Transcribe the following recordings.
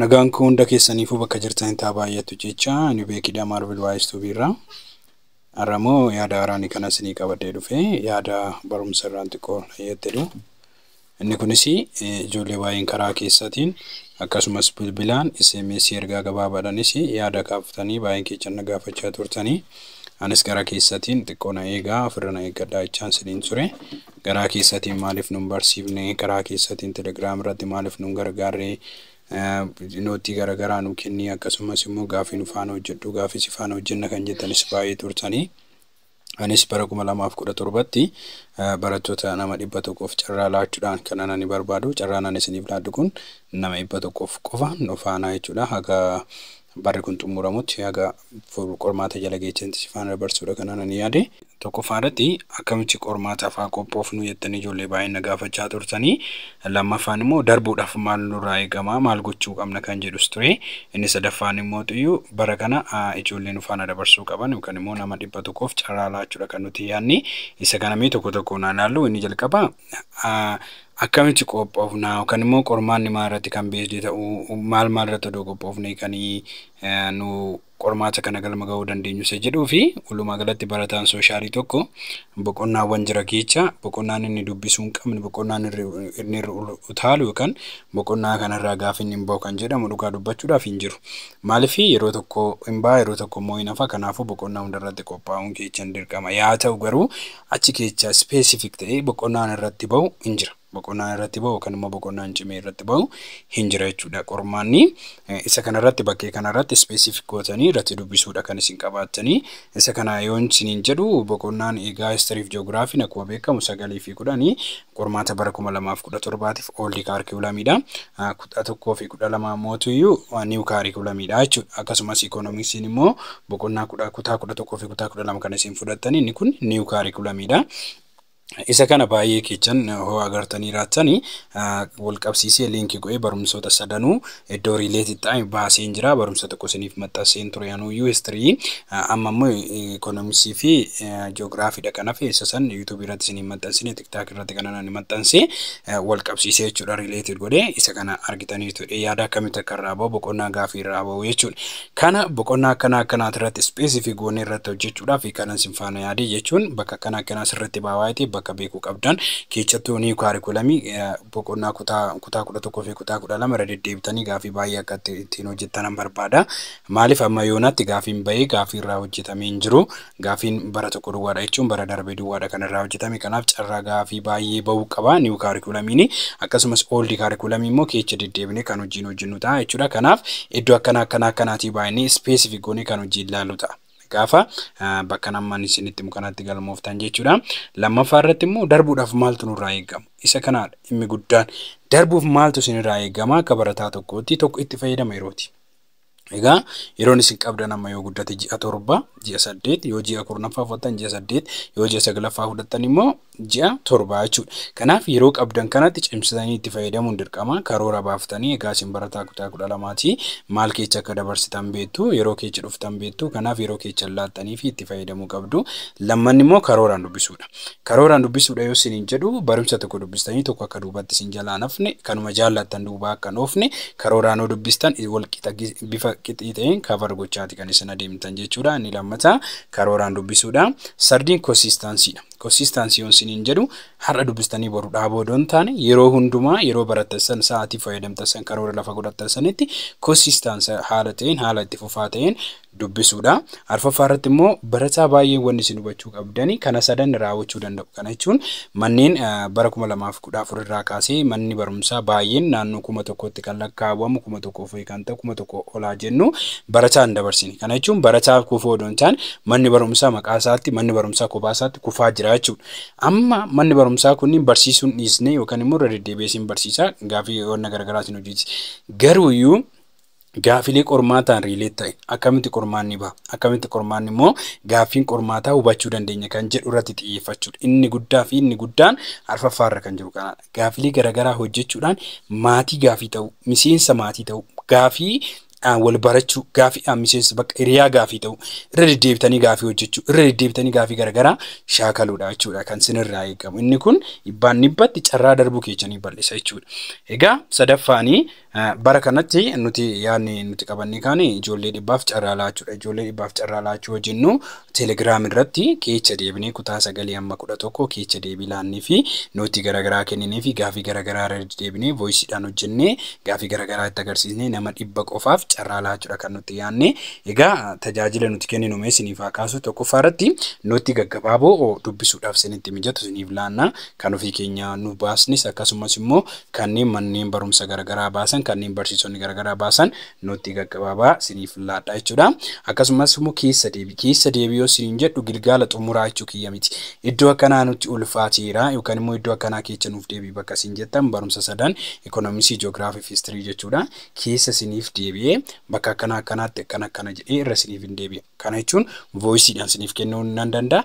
Nagaan koo hunda keessaniifuu bakka jirtanitti haa baay'atu jecha ani beekidha Maarbil Waayistuu irraa. Har'a immoo yaada haaraan kana isinii qabadhee dhufe, yaada barumsa irraan xiqqoo jedhu. Inni kunis ijoollee baay'een karaa keessaatiin akkasumas bilbilaan SMS ergaa gabaabaadhaanis yaada kaaftanii baay'een keessan na gaafachaa turtanii. Anis gara keessaatiin xiqqoo na eegaa, ofirra na eeggadhaa jechaan isiniin ture. Garaa keessaatiin maaliif nun barsiifne, karaa keessaatiin Telegiraam irratti maaliif nun gargaarre, nootii garaagaraa nu kenni, akkasumas immoo gaaffii nu faana hojjedhu, gaaffii si faana hojjenna kan jettanis baay'ee turtanii. Anis bara 2017tti barattoota nama 100f carraa laachuudhaan kan ani barbaadu, carraan ani isiniif laadhu kun nama 100f qofa nu faana jechuudha. Haga barri kun xumuramutti, haga qormaata jala geechanitti si faana dabarsuudha kan ani yaade. Tokkoffaa irratti akkamitti qormaataaf haa qophoofnu jettanii ijoollee baay'een na gaafachaa turtanii. Lammaffaan immoo darbuudhaaf maal nurraa eegama, maal gochuu qabna kan jedhus ture. Inni sadaffaan immoo xiyyuu bara kana ijoollee nu faana dabarsuu qaban yookaan immoo nama 100f carraa laachuudha kan nuti yaadne. Isa kana mee tokko tokkoon haa ilaallu. Inni jalqaba akkamitti qophoofna yookaan immoo qormaanni maal irratti kan beekne ta'uu, maal maal irratti odoo qophoofne kan nu qormaata kana galma ga'uu dandeenyu isa jedhuu fi walumaa galatti barataan soshaalii tokko boqonnaawwan jira keessa boqonnaan inni dubbisuu hin qabne, boqonnaan inni utaalu yookaan boqonnaa kanarraa gaafa inni hin bahu kan jedhamu dhugaa dubbachuudhaaf hin jiru. Maaliif yeroo tokko hin baha, yeroo tokko immoo hin hafa. Kanaafuu boqonnaa hundarratti qophaa'uun keechan dirqama. Yaa ta'u garuu achi keessa specific ta'ee boqonnaan irratti bahu hin jira. Boqonnaan irratti bahu yookaan immoo boqonnaan cimee irratti bahu hin jira jechuudha. Qormaanni isa kanarratti bakkee kanarratti specific gootanii irratti dubbisuudha kan isin qabaattanii. Isa kana yoon isiniin jedhu, boqonnaan egaa history fi ji'oogiraafiin akkuma beekamu 9 fi 10 qormaata bara 2017tiif old curriculumiidha. 11 fi 12 mootuyyuu new curriculumiidha jechuudha. Akkasumas ikoonomiksiin immoo boqonnaa kutaa 11 fi kutaa 12 kan isin fudhattanii, inni kun new curriculumiidha. Isa kana baay'ee keechan hoo agartanii raattanii wal qabsiisee link godhee barumsoota sadanuu iddoo related ta'an baaseen jira. Barumsa tokko isiniif maxxanseen ture anuyyuu history, amma immoo ikoonomiksii fi ji'oogiraafiidha. Kanaaf isa san yuutuubii irratti isiniif maxxansine, TikTok irratti kan ani maxxansee wal qabsiisee jechuudha, related godhee isa kana argitaniitu yaada akkamitti akka irraa bahu, boqonnaa gaafii irraa bahu jechuudha. Kana boqonnaa akkana akkanaati irratti specific goonee irratti hojjechuudhaaf kanan sin faana yaade jechuun bakka akkana akkanaa sirriitti baawaa ta'e bakka beekuu qabdan, keessattuu new curriculumii boqonnaa kutaa 11 fi kutaa 12 irra deddeebitanii gaafii baay'ee akka ittiin hojjettanan barbaada. Maaliif amma yoonaatti gaafiin bahee gaafii irraa hojjetamee hin jiru. Gaafiin bara tokko duwwaadha jechuun bara darbee duwwaadha kan irraa hojjetame. Kanaaf carraa gaafii baay'ee bahuu qaba new curriculumiin. Akkasumas old curriculumii immoo keessa deddeebinee kan hojiin hojjennu ta'a jechuudha. Kanaaf iddoo akkana akkana akkanaatii baay'inee specific goonee kan hojii ilaallu ta'a. Gaafa bakka namni isinitti himu kanatti galmooftan jechuudha. Lammaffaa irratti immoo darbuudhaaf maaltu nurraa eegama? Isa kanaadha dhimmi guddaan. Darbuuf maaltu isinirraa eegama akka barataa tokkootti? Tokko, itti fayyadama yerooti. Egaa yeroon isin qabdan amma yoo guddate ji'a 7, ji'a 8, yoo ji'a 10ffaa fudhattan ji'a 8, yoo ji'a saglaffaa fudhattan immoo ji'a 7 jechuudha. Kanaaf yeroo qabdan kanatti cimsitanii itti fayyadamuun dirqama. Karoora baaftanii, egaa isin barataa kutaa 12ti, maal keessa akka dabarsitan beektu, yeroo keessa dhuftan beektu. Kanaaf yeroo keessa laattanii fi itti fayyadamuu qabdu. Lammanni immoo karooraan dubbisuudha. Karooraan dubbisuudha yoo isiniin jedhu, barumsa tokko dubbistanii tokko akka duubatti isin jalaa nafne, kanuma jaallattan duubaa akka hin oofne, karooraan yoo dubbistan wal qixa bifa qixii ta'een cover gochaati kan isin adeemtan jechuudha. Inni lammataa karooraan dubbisuudha. Sardiin consistencydha. Consistency yoo isiniin jedhu, har'a dubbistanii boru dhaabuu odoo hin taane, yeroo hundumaa yeroo barattan san, sa'aatii fayyadamtan san, karoora lafa godhattan sanitti consistency haala ta'een, haala itti fufaa ta'een dubbisuudha. Arfaffaa irratti immoo barataa baay'een wanni isin hubachuu qabdani kana sadan raawwachuu danda'u. Kana jechuun manneen bara 2014 irraa kaasee manni barumsaa baay'een naannoo 1000tti kan lakkaawwamu, 1000 kan ta'u, 1000 olaa jennu barataa hin dabarsine. Kana jechuun barataa kufuu odoo hin taane, manni barumsaa maqaa isaatti, manni barumsaa kophaa isaatti kufaa jira jechuudha. Amma manni barumsaa kunniin barsiisuun dhiisne yookaan immoo irra deddeebi'ee isin barsiisaa, gaafii wanna garagaraa isin hojjechiisa. Garuuyyuu gaafilee qormaataan relate ta'e, akkamitti qormaanni baha, akkamitti qormaanni immoo gaaffiin qormaataa hubachuu dandeenya kan jedhu irratti xiyyeeffachuudha. Inni guddaa fi inni guddaan arfaffaarra kan jiru kanaadha. Gaafilee garaagaraa hojjechuudhaan maatii gaafii ta'uu, miseensa maatii ta'uu, gaafii wal barachuu, gaafii miseensa bakka hiriyaa gaafii ta'uu, irra deddeebitanii gaafii hojjechuu, irra deddeebitanii gaafii garaagaraa shaakaluudha jechuudha kan sinirraa eegamu. Inni kun dhibbaan dhibbatti carraa darbuu keessanii bal'isa jechuudha. Egaa sadaffaanii Bara kanatti nuti yaadni nuti qabannee kaane ijoollee 100f carraa laachuudha. Ijoollee 100f carraa laachuu hojjennu Telegiraam irratti keessa deebinee kutaa 9 hamma 11 keessa deebii laannee fi nootii garaagaraa kenninee fi gaafii garaagaraa irra deebinee voiceiidhaan hojjennee gaafii garaagaraa itti agarsiisnee nama 100 qofaaf carraa laachuudha kan nuti yaadne. Egaa tajaajila nuti kenninu mee isiniif haa kaasu. Tokkoffaa irratti nootii gaggabaaboo dubbisuudhaaf isinitti mijatu isiniif laanna. Kan ofii keenya nu baasnis, akkasumas immoo kanneen manneen barumsa garaagaraa baasan, kanneen barsiisonni garaagaraa baasan nootii gaggabaabaa isiniif laadha jechuudha. Akkasumas immoo keessa deebii, keessa deebii yoo isiniin jedhu gilgaala xumuraa jechuu kiyya miti. Iddoo akkanaa nutti ulfaateera yookaan immoo iddoo akkanaa keessa nuuf deebii bakka isin jettan, barumsa sadan, ikoonomisii, jiyoogiraafii fi history jechuudha. Keessa isiniif deebi'ee bakka akkanaa akkanaatti akkana akkana jedhee irra isiniif hin deebi'a. Kana jechuun voiceiidhaan isiniif kennuu nan danda'a,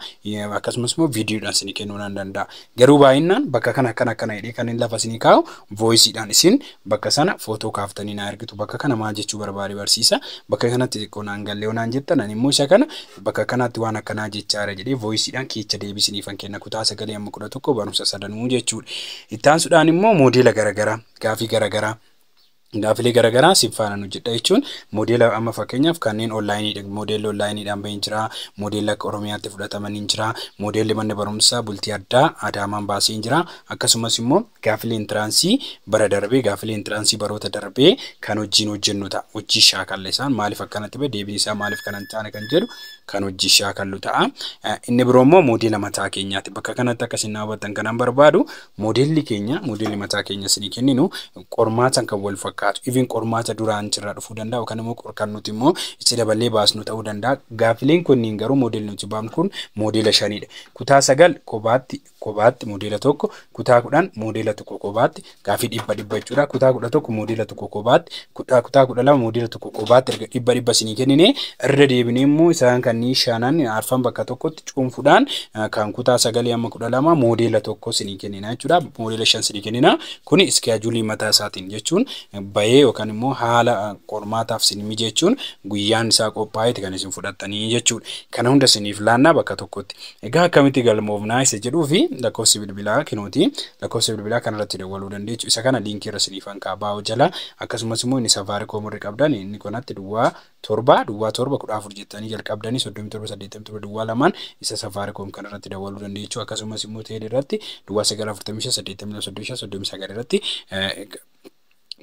akkasumas immoo viidiyoodhaan isinii kennuu nan danda'a. Garuu baay'inaan bakka kana akkana akkana jedhee kan inni lafa isinii kaa'u voiceiidhaan isin bakka sana footoo kaaftanii na argitu. Bakka kana maal jechuu barbaade barsiisa. Bakka kanatti xiqqoo naan gallee yoo naan jettan, ani immoo isa kana bakka kanatti waan akkanaa jechaadha jedhee voiceiidhaan keessa deebii isiniifan kenna, kutaa 9 amma 11 barumsa sadanuu jechuudha. Itti aansuudhaan immoo moodeela garaagaraa, gaafii garaagaraa, gaafilee garaagaraa si faana hojjedha jechuun moodeela amma fakkeenyaaf kanneen onlineiidha, moodeelli onlineiidhaan bahee jira, moodeelli akka Oromiyaatti fudhatamanii jira, moodeelli manni barumsaa bultii addaa Adaamaan baasee jira, akkasumas immoo gaafilee entrance bara darbee, gaafilee entrance baroota darbee kan hojiin hojjennu ta'a. Hojii shaakalla isaan maaliif akkanatti bahe, deebiin isaa maaliif kana hin taane kan jedhu kan hojii shaakallu ta'a. Inni biroo immoo moodeela mataa keenyaati. Bakka kanatti akka isin hubattan kanan barbaadu, moodeelli keenya, moodeelli mataa keenya isinii kenninu qormaatan kan wal fakkaatu. Even qormaata duraan irraa dhufuu danda'a yookaan immoo kan nuti immoo itti daballee baasnu ta'uu danda'a. Gaafileen kunniin garuu moodeelli nuti baafnu kun moodeela shanidha. Kutaa 9 kophaatti kophaatti moodeela tokko, kutaa 10 moodeela tokko kophaatti, gaafii 100 100 jechuudha. Kutaa 11 moodeela tokko kophaatti, kutaa 12 moodeela tokko kophaatti erga 100 100 isinii kennine, irra deebinee immoo isaan kanneen shanan arfan bakka tokkotti cuunfuudhaan kan kutaa 9 hamma 12 moodeela tokko isinii kennina jechuudha. Moodeela shan isinii kennina. Kuni schedule mataa isaatiin jechuun bahee yookaan immoo haala qormaataaf isin mijechuun guyyaan isaa qophaa'eeti kan isin fudhattanii jechuudha. Kana hunda isiniif laannaa bakka tokkotti. Egaa akkamitti galmoofnaa isa jedhuu fi lakkoofsi bilbilaa kinuuti. Lakkoofsa bilbilaa kanarratti dawwaluu dandeessu. Isa kana linkii irra isiniif kaa'aa jala. Akkasumas immoo inni Safaricom warri qabdan inni kanatti 07 07 14 jettanii jalqabdanii 37 87 02 isa Safaricom kanarratti dawwaluu dandeessu. Akkasumas immoo teelee irratti 0945 82 35 39 irratti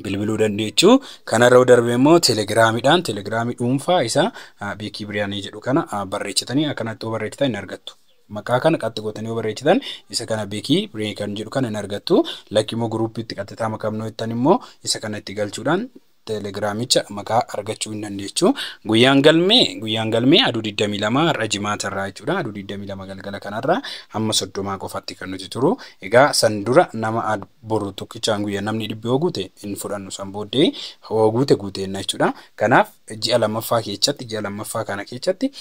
bilbiluu dandeessu. Kanarra darbe immoo telegiraamiidhaan, telegiraamii dhuunfaa isa Beekii Biriyaanii jedhu kana barreessitanii, akkanatti yoo barreessitan hin argattu. Maqaa kana qaxxi gootanii yoo barreessitan isa kana Beekii Biriyaanii kan jedhu kana hin argattu. Lakki immoo groupiitti qaxxitaa makamnoo jettan immoo isa kana itti galchuudhaan telegiraamicha maqaa argachuu hin dandeessu. Guyyaan galmee aduu 22 har'a jimaata irraa jechuudha. Aduu 22 galgala kanarraa hamma 30 qofatti kan nuti turu. Egaa san dura nama boru tokkichaan guyyaa namni 100 yoo guute hin fudhannu, san booddee yoo guute guuteenna jechuudha. Kanaaf ji'a lammaffaa keessatti, ji'a lammaffaa kana keessatti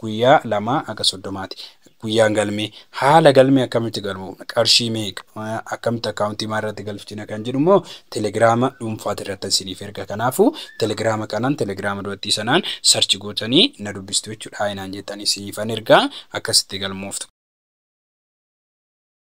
guyyaa 2 haga 30ti. Guyyaan galmee, haala galmee akkamitti galmoofna, qarshii meeqa, akkamitti akkaawuntii maalirratti galchina kan jedhu immoo telegiraama dhuunfaati irratti isiniif erga. Kanaafuu telegiraama kanaan, telegiraama duratti sanaan search gootanii na dubbistu jechuudha. Haayinaan jettanii isiniifan ergaa, akkasitti galmooftu.